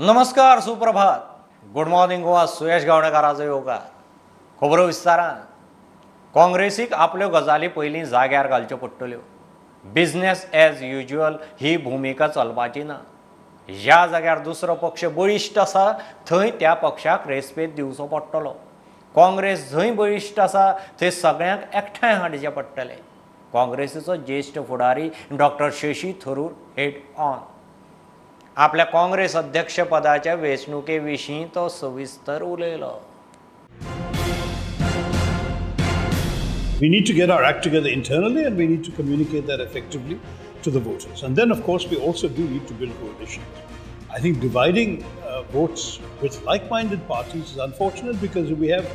नमस्कार, सुप्रभात, good morning Goa. सुयश गावणेकाराचो येवकार. खबरो विस्तारान. काँग्रेसीक आपल्यो गजाली पयलीं जाग्यार घालच्यो पडटल्यो. बिजनेस एज युज्युअल ही भुमिका चलपाची ना. ज्या जाग्यार दुसरो पक्ष बळिश्ट आसा थंय त्या पक्षाक रेस्पेद दिवचो पडटलो. काँग्रेस जंय बळिश्ट आसा थंय सगळ्यांक एकठांय हाडचें पडटलें. काँग्रेसीचो ज्येश्ठ फुडारी doctor Shashi Tharoor head on आपल्या काँग्रेस अध्यक्षपदाच्या वेंचणुके विशीं तो सविस्तर उलयलो. We need to get our act together internally and we need to communicate that effectively to the voters. And then, of course, we also do need to build coalitions. I think dividing votes with like-minded parties is unfortunate because we have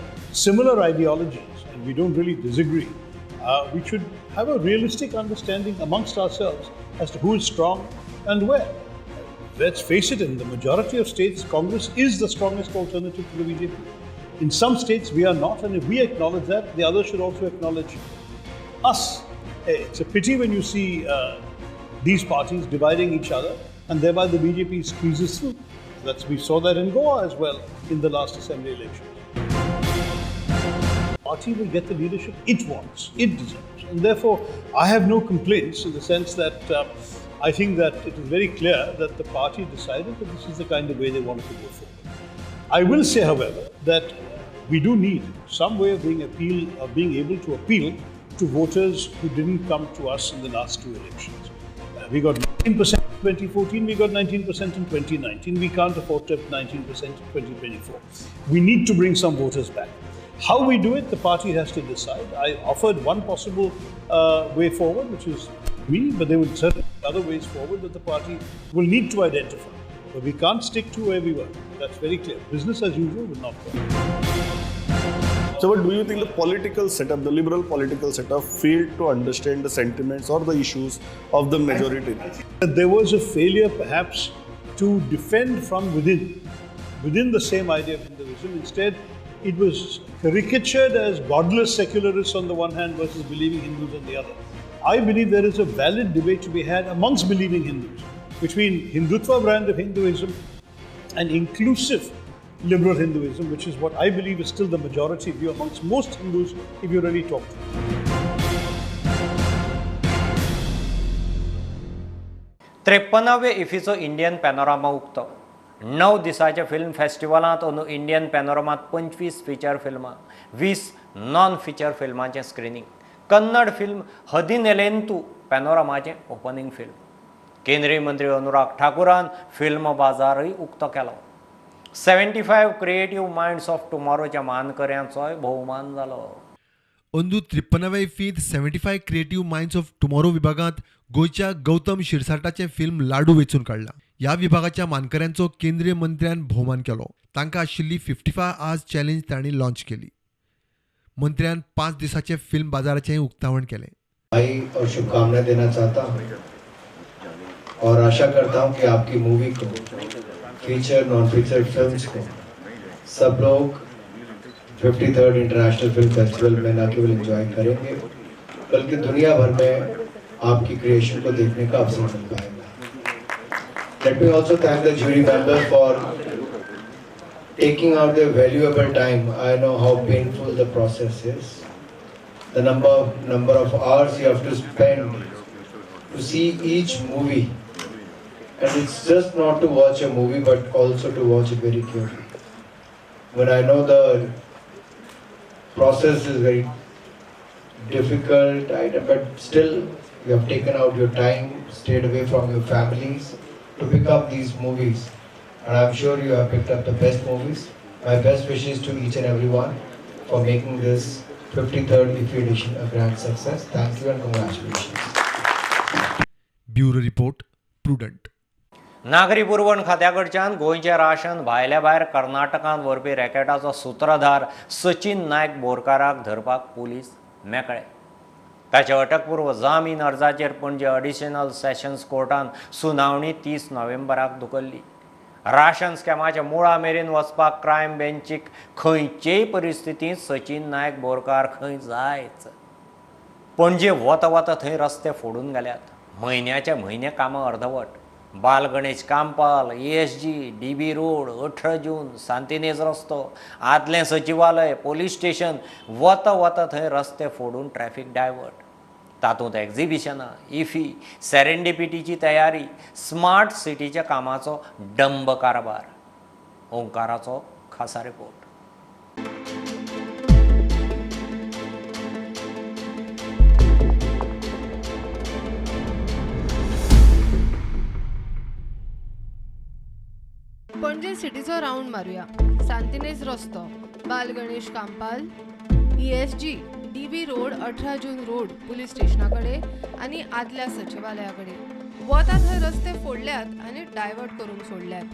similar ideologies and we don't really disagree. We should have a realistic understanding amongst ourselves as to who is strong and where. Let's face it, in the majority of states, Congress is the strongest alternative to the BJP. In some states, we are not, and if we acknowledge that, the others should also acknowledge us. It's a pity when you see these parties dividing each other, and thereby the BJP squeezes through. We saw that in Goa as well in the last assembly elections. Party will get the leadership it wants, it deserves, and therefore I have no complaints in the sense that I think that it is very clear that the party decided that this is the kind of way they wanted to go forward. I will say, however, that we do need some way of being able to appeal to voters who didn't come to us in the last two elections. We got 19% in 2014, we got 19% in 2019. We can't afford to have 19% in 2024. We need to bring some voters back. How we do it, the party has to decide. I offered one possible way forward, which is me, but there will certainly be other ways forward that the party will need to identify. But we can't stick to where we were. That's very clear. Business as usual will not work. So, but do you think the political setup, the liberal political setup, failed to understand the sentiments or the issues of the majority? There was a failure, perhaps, to defend from within the same idea of Hinduism. Instead, it was caricatured as godless secularists on the one hand versus believing Hindus on the other. I believe there is a valid debate to be had amongst believing Hindus between Hindutva brand of Hinduism and inclusive liberal Hinduism, which is what I believe is still the majority view amongst most Hindus if you really talk to them. 53व्या इफीचो Indian panorama उक्तो. 9 दिसाच्या film फेस्टिवलांत अंदू Indian पॅनोरमांत 25 feature फिल्मां, 20 non feature फिल्मांचें screening. Kannada film Hadinelentu पॅनोरमाचें opening film. केंद्रीय मंत्री अनुराग ठाकूरान film बाजारूय उक्तो केलो. 75 क्रिएटिव्ह मायंड्स ऑफ टुमॉरोच्या मानकऱ्यांचोय भोवमान जालो. अंदू 53व्या इफ्फींत 75 क्रिएटिव्ह मायंड्स ऑफ टुमॉरो विभागांत गोंयच्या गौतम शिरसाटाचें फिल्म लाडू वेंचून काडलां. ह्या विभागाच्या मानकऱ्यांचो केंद्रीय मंत्र्यान भोवमान केलो. तांकां आशिल्ली 55 आवर्स चॅलेंज तांणी लॉन्च केली. मंत्र्यान 5 दिसाचे फिल्म बाजाराचें उक्तावण केलें. और शुभकामनाएं देना चाहता हूं और आशा करता हूं कि आपकी मूवी को, फीचर नॉन फीचर फिल्म्स को सब लोग 53rd international film festival में न केवल एंजॉय करेंगे बल्कि दुनिया भर में आपकी क्रिएशन को देखने का अवसर मिल पाएगा. Let me also thank the jury members for taking out their valuable time. I know how painful the process is. The number of hours you have to spend to see each movie. And it's just not to watch a movie but also to watch it very carefully. When I know the process is very difficult, but still you have taken out your time, stayed away from your families to pick up these movies. And I'm sure you have picked up the best movies. My best wishes to each and everyone for making this 53rd IFFI edition a grand success. Thank you and congratulations. Bureau Report, Prudent. नागरी पुरवण खात्याकडच्यान गोंयचें ration भायल्या भायर कर्नाटकांत व्हरपी रॅकेटाचो सुत्रधार सचिन नायक बोरकाराक धरपाक police मेकळे. ताच्या अटकपूर्व जामीन अर्जाचेर पणजे अडिशनल सेशन्स कोर्टान सुनावणी 30 नोव्हेंबराक धुकल्ली. राशन स्कॅमाच्या मुळा मेरेन वचपाक क्रायम बेंचीक खंयचेय परिस्थितींत सचिन नायक बोरकार खंय जायच. पणजे वता वता थंय रस्ते फोडून गेल्यात. म्हयन्याच्या म्हयने कामां अर्दवट. Bal Ganesh Campal, ESG, DB road, 18 June, Santinez रस्तो, आदलें सचिवालय, पोलीस स्टेशन, वता वता थंय रस्ते फोडून ट्रॅफिक डायवर्ट. तातूंत एग्जिबिशनां, इफी, सेरेंडिपिटीची तयारी, स्मार्ट सिटीच्या कामाचो डंब कारभार. ओंकाराचो खासा रिपोर्ट. पणजे सिटीचो रावंड मारुया. सांतिनेज रस्तो, Bal Ganesh Campal, ESG, DB road, 18 June road police स्टेशना कडेन आनी आदल्या सचिवालया कडेन वता थंय रस्ते फोडल्यात आनी डायवर्ट करून सोडल्यात.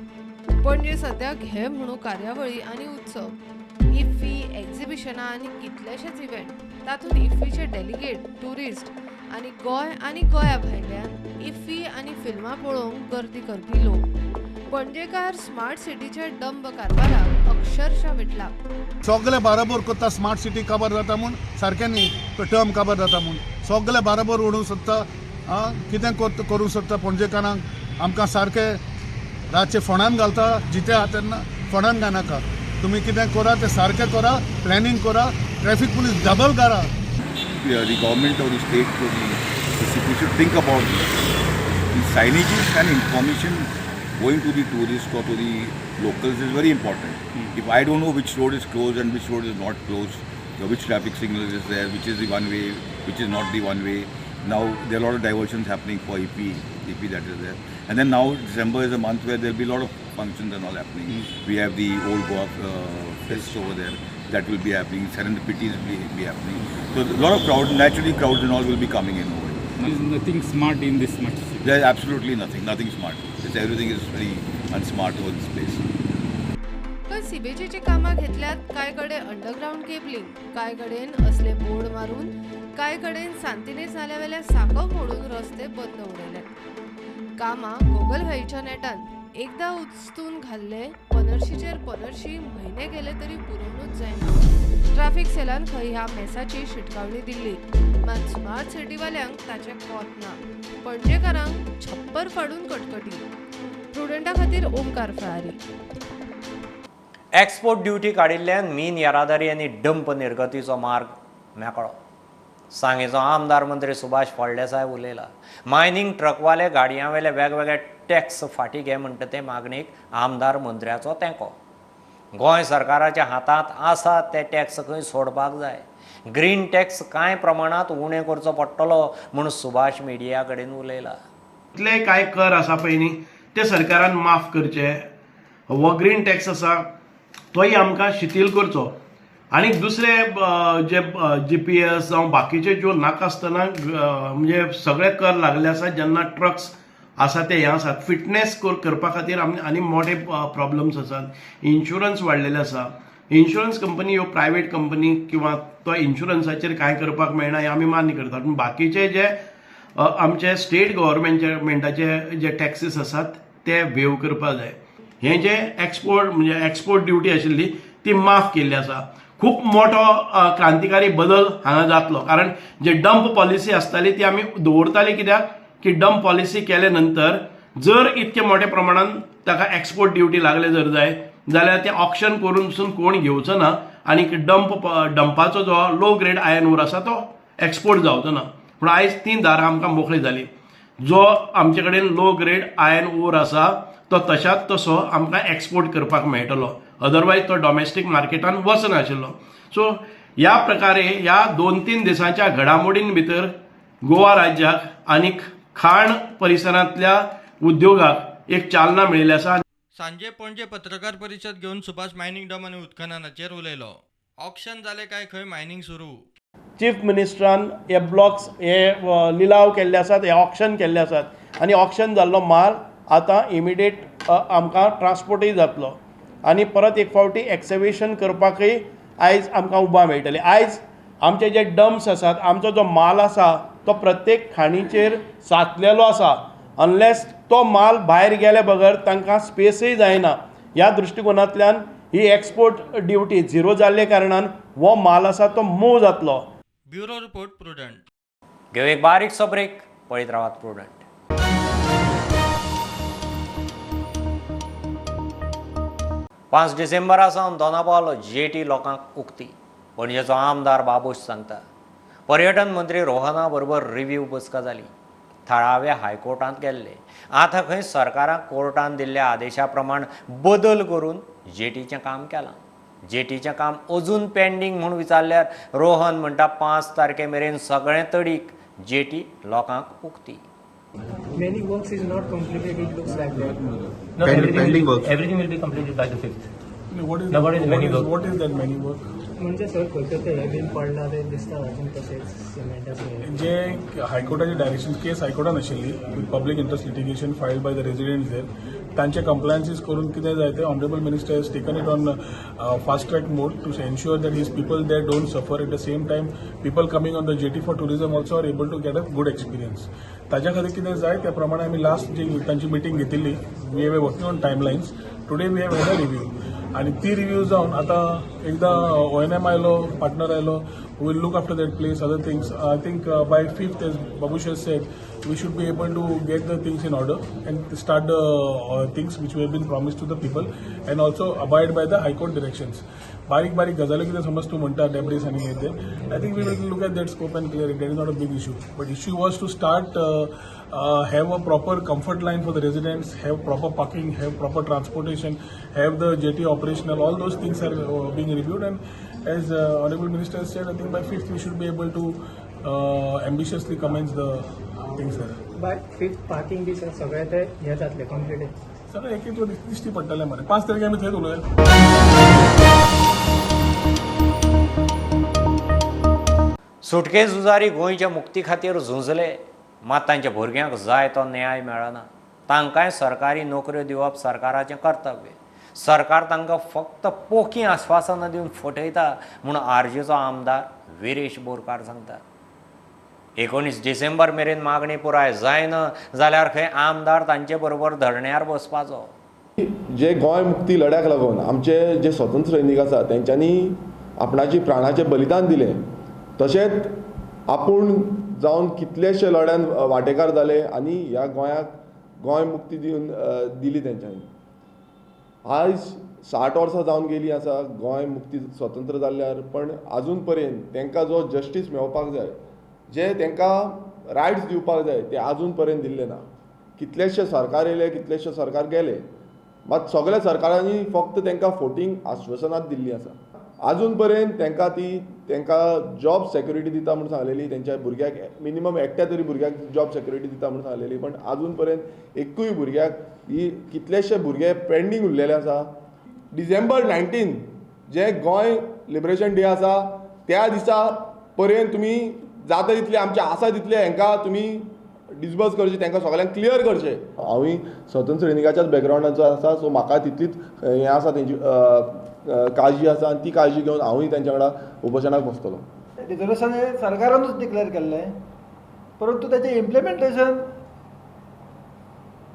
पणजे सद्या घे म्हणून कार्यावळी आनी उत्सव, इफ्फी, एक्झिबिशनां आनी कितलेशेच इव्हेंट. तातूंत इफ्फीचे डेलिगेट, ट्युरिस्ट आनी गोंय आनी गोंया भायल्यान इफ्फी आनी फिल्मां पळोवंक गर्दी करपी लोक. पणजेकार स्मार्ट सिटीच्या डंब कारभाराक अक्षरशा विटला. सगळे बाराबर करता स्मार्ट सिटी काबार जाता म्हूण, सारकें न्ही टर्म काबार जाता म्हूण सगळे बाराबर उडोवंक सोदता. कितें करूंक सोदता पणजेकारांक. आमकां सारकें रातचे फोंडान घालता, जिते आहा तेन्ना फोंडान घालनाका. तुमी कितें करा तें सारकें करा, प्लॅनिंग करा, ट्रॅफिक पुलीस डबल करा. The government or the state or the city should think about the signages and information going to the tourists or to the locals is very important. If I don't know which road is closed and which road is not closed, so which traffic signal is there, which is the one way, which is not the one way. Now there are a lot of diversions happening for EP that is there. And then now December is a month where there will be a lot of functions and all happening. We have the Old Goa Fest over there that will be happening, Serendipities will be happening. So a lot of crowd, naturally crowds and all will be coming in over here. There is nothing smart in this smart city. There is absolutely nothing, nothing smart. It's, everything is very unsmart over this place. पण सिबेजीची कामां घेतल्यात कांय कडेन underground cabling, कांय कडेन असले board मारून, कांय कडेन सांतिनेज नाल्यावेल्या साकव मोडून रस्ते बंद उडयल्यात. कामां गोगलगायीच्या नेटान एकदां उचतून घाल्ले 1500चेर 1500 म्हयने गेले तरी पुरोवनूच जायना. ट्राफिक सेलान खंय ह्या मेसाची शिटकावणी दिल्ली, मात स्मार्ट सिटीवाल्यांक ताचें कोत ना. पणजेकारांक छप्पर फाडून कटकटी. प्रुडंटा खातीर ओमकार फळारी. एक्सपोर्ट ड्युटी काडिल्ल्यान मीन येरादारी आनी डंप निर्गतीचो मार्ग मेकळो. सांगेचो आमदार मंत्री सुभाष फळदेसाय उलयला. मायनिंग ट्रकवाले गाडयांवेले वेगवेगळे टॅक्स फाटीं घे म्हणटा ते मागणेक आमदार मंत्र्याचो तेंको. गोंय सरकाराच्या हातांत आसा ते टॅक्स खंय सोडपाक जाय. ग्रीन टॅक्स कांय प्रमाणांत उणें करचो पडटलो म्हूण सुभाष मिडिया कडेन उलयला. इतले कांय कर आसा पळय न्ही ते सरकारान माफ करचे. हो ग्रीन टॅक्स आसा तोय आमकां शिथील करचो. आनी दुसरे जे GPS जावं बाकीचे ज्यो नाका आसतना म्हणजे सगळे कर लागले आसा जेन्ना ट्रक्स आसा ते हे आसात. फिटनेस करपा खातीर आनी मोठे प्रॉब्लम्स आसात. इन्शुरन्स वाडलेले आसा. इन्शुरन्स कंपनी ह्यो प्रायवेट कंपनी किंवा तो इन्शुरन्साचेर कांय करपाक मेळना हें आमी मान्य करतात. पूण बाकीचे जे आमचे स्टेट गव्हर्मेंटाचे जे टॅक्सीस आसात ते वेव करपाक जाय. हें जे एक्सपोर्ट म्हणजे एक्सपोर्ट ड्युटी आशिल्ली ती माफ केल्ली आसा. खूब मोठो क्रांतिकारी बदल हांगा जातलो. कारण जे डंप पॉलिसी आसताली ती आमी दवरताली कित्याक की डंप पॉलिसी केले नंतर जर इतके मोठ्या प्रमाणान ताका एक्सपोर्ट ड्युटी लागले जर जाय जाल्यार ते ऑक्शन करून पसून कोण घेवचो ना आनी डंपाचो जो लो ग्रेड आयर्न ओर आसा तो एक्सपोर्ट जावचो ना. पूण आयज ती दारां आमकां मोकळी जाली. जो आमचे कडेन लो ग्रेड आयर्न ओर आसा तो तशाच तसो आमकां एक्सपोर्ट करपाक मेळटलो. अदरवायज तो डॉमेस्टीक मार्केटान वचनाशिल्लो. सो ह्या प्रकारे ह्या 2-3 दिसांच्या घडामोडीं भितर गोवा राज्याक आनी खाण परिसरांतल्या उद्योगाक एक चालना मेळिल्ली आसा. सांजे पणजे पत्रकार परिशद घेवन सुभाष मायनिंग डंप आनी उत्खननाचेर उलयलो. ऑक्शन जालें काय खंय मायनिंग सुरू. चीफ मिनिस्टरान हे ब्लॉक्स हे लिलाव केल्ले आसात, हे ऑक्शन केल्ले आसात आनी ऑक्शन जाल्लो माल आतां इमिडिएट आमकां ट्रान्सपोर्टूय जातलो आनी परत एक फावटी एक्सकेवेशन करपाकय आयज आमकां उबां मेळटली. आयज आमचे जे डम्प्स आसात, आमचो जो माल आसा तो प्रत्येक खाणीचेर साचलेलो आसा. अनलेस तो माल भायर गेले बगर तांकां स्पेसय जायना. ह्या दृश्टिकोनांतल्यान ही एक्सपोर्ट ड्युटी झिरो जाल्ले कारणान हो माल आसा तो मूव जातलो. Bureau report, Prudent. घेऊ एक बारीकसो ब्रेक, पळयत रावात प्रुडंट. 5 डिसेंबरा सावन दोनापावल जेटी लोकांक उक्ती, पणजेचो आमदार बाबूश सांगता. पर्यटन मंत्री रोहना बरोबर रिव्यू बसका जाली. थळाव्या हायकोर्टांत गेल्ले. आतां खंय सरकाराक कोर्टान दिल्ल्या आदेशा प्रमाण बदल करून जेटीचें काम केलां. जेटीचें काम अजून पेंडींग म्हूण विचारल्यार रोहन म्हणटा 5 तारखे मेरेन सगळें तडीक जेटी लोकांक उक्ती. Many works is not completed, it looks like that. No, pending works. Everything will be completed by the 5th. What is that many work? म्हणजे सर खंयचो ते हे बीन पडला ते दिसता अजून तशेंच सिमेंटाचे जे हायकोर्टाचे डायरेक्शन केस हायकोर्टान आशिल्ली with public interest litigation filed by the residents there, तांचे कंप्लायन्सीस करून कितें जाय ते honourable minister has taken it on fast track mode to ensure that his people they don't suffer. At the same time people coming on the jetty for tourism also are able to get a good experience. ताज्या खातीर कितें जाय त्या प्रमाणे आमी last जी तांची meeting घेतिल्ली, we have working on timelines. Today we have had a review आनी ती रिव्यू जावन आतां एकदां ONM आयलो, पार्टनर आयलो, will look after that place, other things. I think by 5th, as Babush has said, we should be able to get the things in order and start the things which we have been promised to the people and also abide by the High Court directions. बारीक बारीक गजाली कितें समज तूं म्हणटा डेब्रीस आनी हें तें, I think we will look at that scope and clear it. That is not a big issue. But issue was to start have a proper comfort line for the residents, have proper parking, have proper transportation, have the jetty operational. All those things are being reviewed, and as Honorable Minister said, I think by 5th we should be able to ambitiously commence the things there. By 5th parking B sir सगळे ते हे जातले complete. सगळे एक एक दिश्टी पडटले मरे. 5 तारखे आमी थंयच उलोवया. सुटके झुजारी गोंयच्या मुक्ती खातीर झुंजले, मात तांच्या भुरग्यांक जाय तो न्याय मेळना. तांकांय सरकारी नोकऱ्यो दिवप सरकाराचें कर्तव्य. सरकार तांकां फक्त पोकीं आश्वासनां दिवन फटयता म्हूण आरजीचो आमदार विरेश बोरकार सांगता. 19 डिसेंबर मेरेन मागणी पुराय जायना जाल्यार खंय आमदार तांचे बरोबर धरण्यार बसपाचो. जे गोंय मुक्ती लढ्याक लागून आमचे जे स्वतंत्र सैनीक आसा तेंच्यांनी आपणाचे प्राणाचें बलिदान दिलें, तशेंच आपूण जावन कितलेशे लढ्यान वांटेकार जाले आनी ह्या गोंयाक गोंय मुक्ती दिवन दिली तेंच्यांनी. आयज 60 वर्सां जावन गेली आसा गोंय मुक्ती स्वतंत्र जाल्यार, पण आजून पर्यंत तांकां जो जस्टीस मेळपाक जाय, जे तांकां रायट्स दिवपाक जाय ते आजून पर्यंत दिल्ले ना. कितलेशे सरकार येयले, कितलेशे सरकार गेले, मात सगळ्या सरकारांनी फक्त तांकां फोटींग आश्वासनांच दिल्लीं आसा. आजून पर्यंत तांकां ती तांकां जॉब सेक्युरिटी दिता म्हूण सांगलेली, तेंच्या भुरग्याक मिनिमम एकट्या तरी भुरग्याक जॉब सेक्युरिटी दिता म्हूण सांगलेली, पण आजून पर्यंत एकूय भुरग्याक ही कितलेशे भुरगे पेंडींग उरलेले आसा. डिसेंबर 19 जे गोंय लिबरेशन डे आसा त्या दिसा पर्यंत तुमी जाता तितले आमचे आसा तितले हांकां तुमी डिसबर्स करचे, तांकां सगळ्यांक क्लियर करचे. हांवूय स्वतंत्र सैनिकाच्याच बॅकग्रावंडाचो आसा, सो म्हाका तितलीच हें आसा तेंची काळजी आसा आनी ती काळजी घेवन हांवूय तेंच्या वांगडा उपोशणाक बसतलो. रिजर्वेशन हे सरकारानूच डिक्लेअर केल्लें, परंतु ताचें इम्प्लिमेंटेशन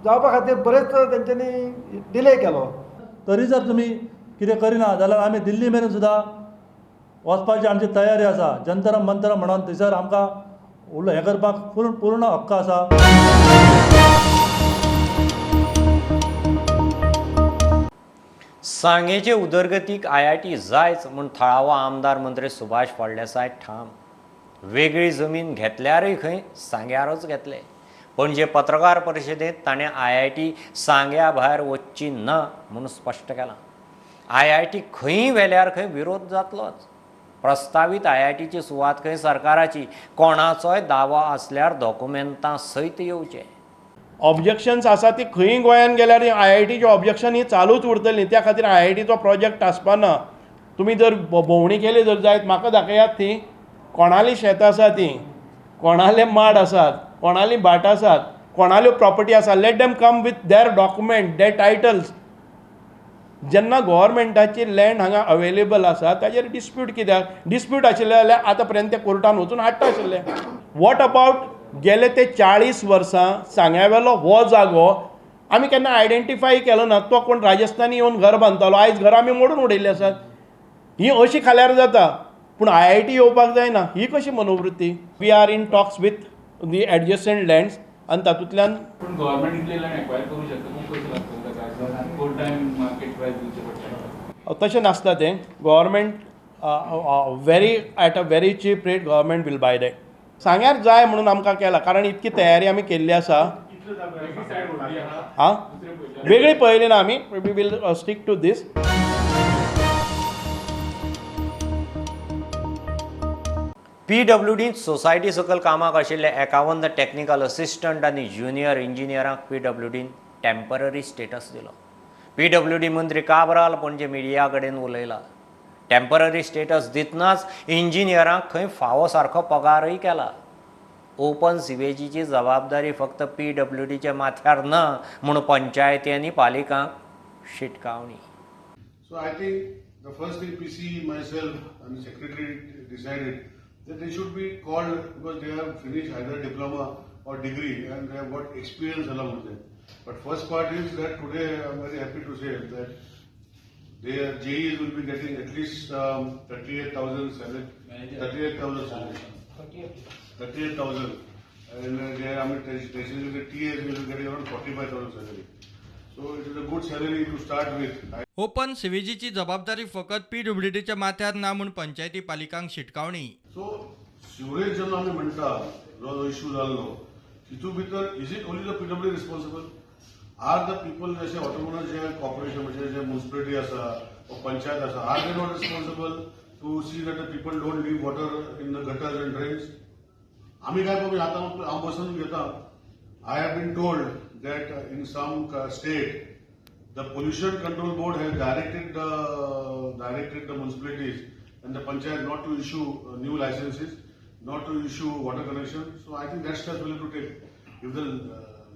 जावपा खातीर बरेच तेंच्यांनी डिले केलो. तरी जर तुमी कितें करिना जाल्यार आमी दिल्ली मेरेन सुद्दां वचपाची आमची तयारी आसा. जंतर मंतर म्हणून थंयसर आमकां हें करपाक पूर्ण हक्क आसा. सांगेचे उदरगतीक IIT जायच म्हूण थळावो आमदार मंत्री सुभाष फळदेसाय ठाम. वेगळी जमीन घेतल्यारूय खंय सांग्यारच घेतले. पणजे पत्रकार परिशदेंत ताणें IIT सांग्या भायर वचची ना म्हूण स्पश्ट केलां. IIT खंय व्हेल्यार खंय विरोध जातलोच. प्रस्तावीत IITची सुवात खंय सरकाराची, कोणाचोय दावो आसल्यार डॉक्युमेंटां सयत येवचे. ऑब्जेक्शन्स आसा ती खंय गोंयान गेल्यार IITचे ऑब्जेक्शन ही चालूच उरतली. त्या खातीर IITचो प्रोजेक्ट आसपाना. तुमी जर भोंवणी केली जर जायत म्हाका दाखयात ती कोणाली शेतां आसा, ती कोणाले माड आसात, कोणाली भाट आसात, कोणाल्यो प्रॉपर्टी आसा. Let them come with their document, their titles. जेन्ना गव्हर्मेंटाची लँड हांगा अवेलेबल आसा ताजेर डिस्प्यूट कित्याक? डिस्प्यूट आशिल्ले जाल्यार आतां पर्यंत ते कोर्टान वचून हाडटा आशिल्ले. What about गेले ते 40 वर्सां सांग्यावेलो हो जागो आमी केन्ना आयडेंटिफाय केलो ना. तो कोण राजस्थानी येवन घर बांदतालो, आयज घरां आमी मोडून उडयल्लीं आसात. ही अशी खाल्यार जाता, पूण IIT येवपाक जायना. ही कशी मनोवृत्ती? We are in talks with the adjacent lands आनी तातूंतल्यान पूण गव्हर्मेंट इतले लँड एक्वायर करूं शकता, खूब पयशे लागतले ताका, कोर्टान मार्केट प्रायस दिवचें पडटा. तशें नासता तें. Government very at a very cheap rate government will buy that. सांग्यार जाय म्हणून आमकां केला, कारण इतकी तयारी आमी केल्ली आसा. आं, वेगळी पळयली ना आमी. We will stick to this. PWD society सकयल कामाक आशिल्ले 51 टॅक्निकल असिस्टंट आनी ज्युनियर इंजिनियरांक पीडब्ल्यूडीन टेम्पररी स्टेटस दिलो. पीडब्ल्यूडी मंत्री काब्राल पणजे मिडिया कडेन उलयला. टेम्पररी स्टेटस दितनाच इंजिनियरांक खंय फावो सारको पगारय केला. ओपन सिवेजीची जबाबदारी फक्त पीडब्ल्यूडीच्या माथ्यार ना म्हूण पंचायती आनी पालिकांक शिटकावणी. So I think the first thing PC, myself and secretary decided that they should be called because they have finished either diploma or degree and they have got experience along with them. But first part is that today I am very happy to say that their JEs will be getting at least 38,000 salary, 38,000 salary, 38,000, and they are, I mean, the TAs will be getting around 45,000 salary. So it is a good salary to start with. Open सिवेजीची जबाबदारी फकत पीडब्ल्यूडीच्या माथ्यार ना म्हूण पंचायती पालिकांक शिटकावणी. So sewerage जेन्ना आमी म्हणटा जो इश्यू जाल्लो तितूंत भितर is it only the PWD responsible? Are the people जशे ऑटोनॉमस जे कॉर्पोरेशन म्हणजे जे म्युनिसिपॅलिटी आसा वा पंचायत आसा, are they not responsible to see that the people don't leave water in the gutters and drains? आमी काय पळय आतां हांव बसून घेता. I have been told that in some state the pollution control board has directed the municipalities and the panchayat not to issue new licenses, not to issue water connection. So I think that step we have to take. If the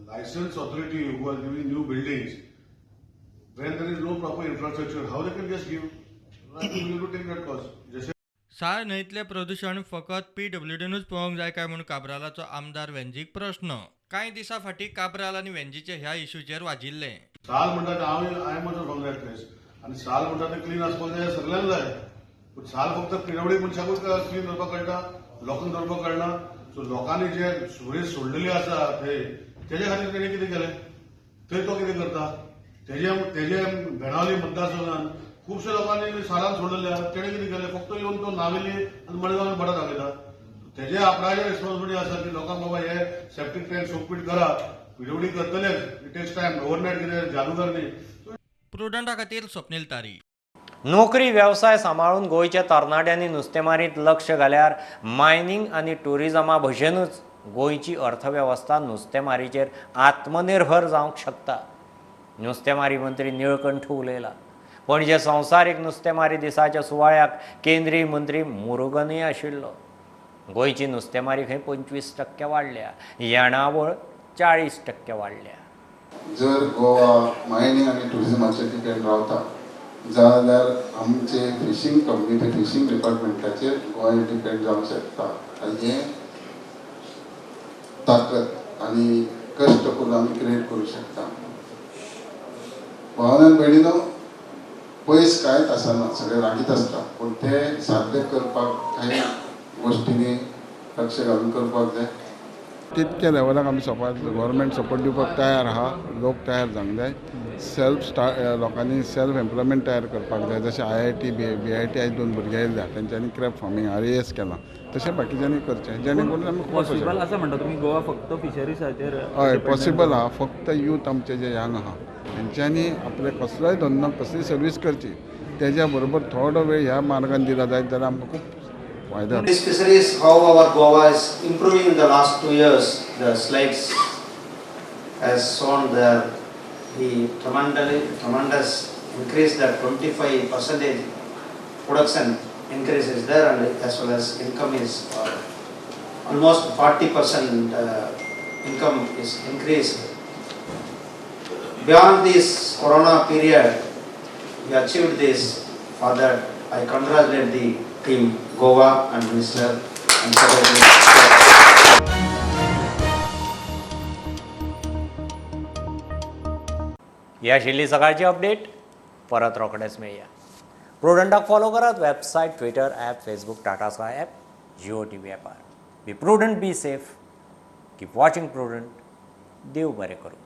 license authority who are giving new buildings, when there is no proper infrastructure, how they can just give? I think we have to take that cause. साळ न्हंयतलें प्रदूशण फकत पीडब्ल्यूडीनूच पळोवंक जाय काय म्हूण काब्रालाचो आमदार वेंजीक प्रश्न. कांय दिसां फाटीं काब्राल आनी वेंजीचे ह्या इशूचेर वाजिल्ले. साल म्हणटा ते हांव I am also from that place आनी साल म्हणटा ते क्लीन आसपाक जाय, सगळ्यांक जाय. पूण साल फक्त पीडब्ल्यूडी मनशाकूच क्लीन दवरपाक कळटा, लोकांक दवरपाक कळना. सो लोकांनी जे सुरेश सोडलेली आसा थंय तेजे खातीर तेणें कितें केलें, थंय तो कितें करता? तेजे तेजे बेणावली मतदारसंघान खुबशे लोकांनी सालान सोडलेले आसा, तेणें कितें केलें? फक्त येवन तो नावेली आनी मडगांव भटा दाखयता. तेजे आपणाचे रिस्पॉन्सिबिलिटी आसा की लोकांक बाबा हे सेप्टीक टँक सोकपीट करा, PWD करतलेच, it takes time, overnight कितें जादूगर न्ही. प्रुडंटा खातीर स्वप्नील तारी. नोकरी वेवसाय सांबाळून गोंयच्या तरणाट्यांनी नुस्तेमारींत लक्ष घाल्यार मायनिंग आनी ट्युरिजमा भशेनूच गोंयची अर्थवेवस्था नुस्तेमारीचेर आत्मनिर्भर जावंक शकता. नुस्तेमारी मंत्री निळकंठ उलयला. पणजे संवसारीक नुस्तेमारी दिसाच्या सुवाळ्याक केंद्रीय मंत्री मुरुगनय आशिल्लो. गोंयची नुस्तेमारी खंय 25% वाडल्या, येणावळ 40% वाडल्या. जर गोवा मायनिंग आनी ट्युरिजमाचेर डिपेंड रावता जाल्यार आमचे फिशींग कम्युनिटी, फिशींग डिपार्टमेंटाचेर गोंय डिपेंड जावंक शकता. आनी हें ताकद आनी कश्ट करून आमी क्रिएट करूं शकता. भावनान भयणीनो, पयस कांयच आसना, सगळें लागींच आसता, पूण तें साध्य करपाक कांय गोश्टींनी लक्ष घालून करपाक जाय. तितक्या लेवलाक आमी सपोर्ट, गव्हर्मेंट सपोर्ट दिवपाक तयार आहा, लोक तयार जावंक जाय. सेल्फ स्टार्ट लोकांनी सेल्फ एम्प्लॉयमेंट तयार करपाक जाय. जशें IIT BIT आयज 2 भुरगे आयल्या तेंच्यांनी क्रॅब फार्मींग RAS केलां, तशें बाकीच्यांनी करचें जेणे करून आमी पॉसिबल आसा. म्हणटा तुमी गोवा फक्त फिशरीजाचेर? हय, पॉसिबल आहा. फक्त यूथ आमचे जे यंग आहा तेंच्यांनी आपले कसलोय धंदो, कसलीय सर्वीस करची, तेज्या बरोबर थोडो वेळ ह्या मार्गान दिला जायत जाल्यार आमकां खूब फायदो. This fisheries, how our Goa is improving in the last 2 years, the slides has shown there the tremendous increase, that 25% production increase is there, and as well as income is almost 40% income is increased. Beyond this corona period, we achieved this. For that, I congratulate the team Goa and Minister and Secretary. ही आशिल्ली सकाळची update. परत रोखडेच मेळया. प्रुडंटाक follow करात website, Twitter app, Facebook, Tata Sky app, Jio TV ॲपार. Be prudent, be safe, keep watching Prudent. देव बरें करूं.